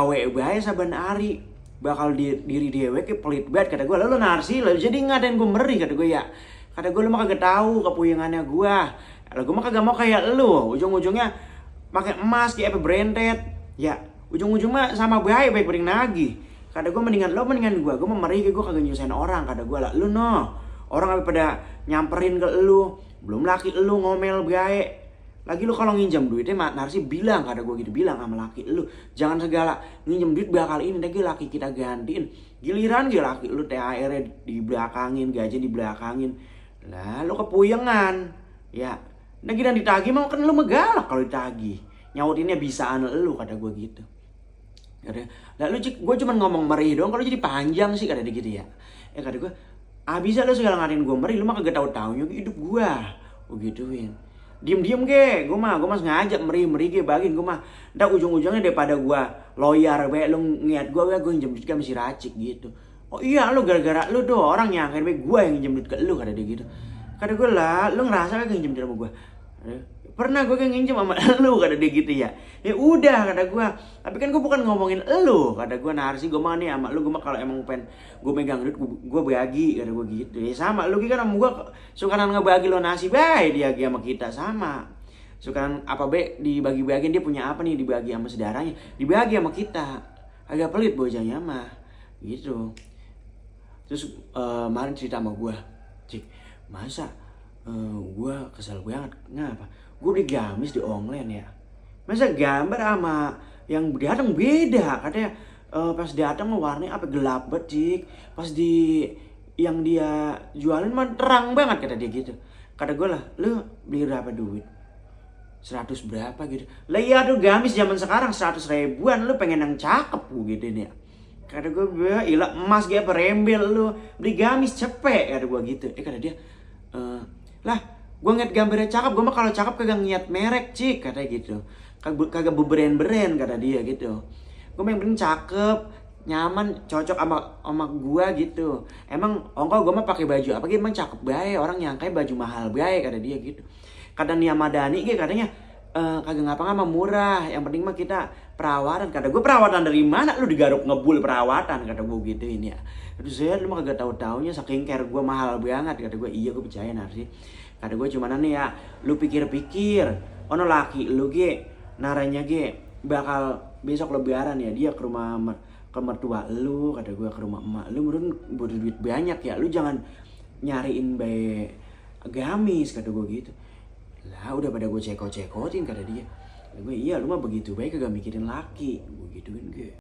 Awe bae saban hari bakal diri dewe ke pelit banget kata gue. Lalu narsi lalu jadi ngatain gue meri kata gue ya. Kata gue lu mah kagak tahu kepuyangannya gue. Lalu gue mah kagak mau kayak lu. Ujung-ujungnya pakai emas kayak apa branded. Ya, ujung-ujung mah sama baik paling nagih. Kata gue mendingan gue mah meri gue kagak nyusahin orang. Kata gue lah lu no. Orang apa pada nyamperin ke lu. Belum laki lu ngomel baik. Lagi lu kalau nginjam duitnya Narsi bilang, kata gue gitu, bilang sama laki lu, jangan segala nginjam duit bakal ini lagi laki kita gantiin. Giliran gak laki lu THR-nya dibelakangin, gaji dibelakangin. Lah lu kepuyengan. Ya, nah dan ditagih mau kan lu megalak kalau ditagih. Nyautinnya bisaan lu, kata gue gitu. Lalu gue cuma ngomong meri doang, kalau jadi panjang sih kata dia gitu ya. Kata gue, bisa lu segala ngatain gue meri, lu mah kagak tahu-taunya hidup gue. Gue gituin. Diem ge, gue mah ngajak meri ge bagiin gue mah. Ntar ujung-ujungnya daripada gue loyar be lu ngeliat gue nginjem duit kan masih racik gitu. Oh iya lu gara-gara lu doh orang nyangkain be gue yang nginjem duit ke lu, kata dia gitu. Kata gue lah, lu ngerasa kagak nginjem duit sama gue? Pernah gue nginjem sama lu, kata dia gitu ya. Ya udah, kata gue. Tapi kan gue bukan ngomongin lu, kata gue. Narsi gue mah nih sama lu, gue mah kalau emang pengen gue megang duit gue bagi, kata gue gitu. Ya sama lu kan sama gue sukanan ngebagi lo nasi bae dia sama kita sama. Sukanan apa be dibagi-bagiin, dia punya apa nih dibagi sama saudaranya, dibagi sama kita. Agak pelit bocahnya mah gitu. Terus kemarin cerita sama gue, Cik, masa gue kesel banget, ngapa? Gue beli gamis di online ya, masa gambar sama yang datang beda, katanya pas datang warnanya apa gelap banget Cik, pas di yang dia jualin mah terang banget, kata dia gitu. Kata gue lah, lu beli berapa duit? 100 berapa gitu. Lah iya tuh gamis zaman sekarang 100 ribuan, lu pengen yang cakep gue gitu nih ya. Kata gue, ilah emas gak perembel lu, beli gamis cepet, kata gue gitu. Kata dia, lah gue ngeliat gambarnya cakep, gue mah kalau cakep kagak ngeliat merek Cik, katanya gitu. Kagak beren-beren, kata dia gitu. Gue yang penting cakep, nyaman, cocok sama gue gitu. Emang ongkol gue mah pakai baju apa gitu emang cakep bae, orang nyangka baju mahal bae, kata dia gitu. Kata Nia Madani gitu katanya, kagak ngapa-ngapa murah, yang penting mah kita perawatan. Kata gue, perawatan dari mana lu digaruk ngebul perawatan, kata gue gitu ini ya. Terus saya lu mah kagak tahu-taunya saking care gue mahal banget, kata gue. Iya gue percaya Narsi. Kata gue cuman nih ya, lu pikir-pikir, ono laki lu ge naranya ge bakal besok lebaran ya dia ke rumah ke mertua lu, kata gue, ke rumah emak lu butuh duit banyak ya, lu jangan nyariin bae gamis, kata gue gitu. Lah udah pada gue cekot-cekotin, kata dia. Kata gue, iya lu mah begitu baik kagak mikirin laki, gue gituin gue.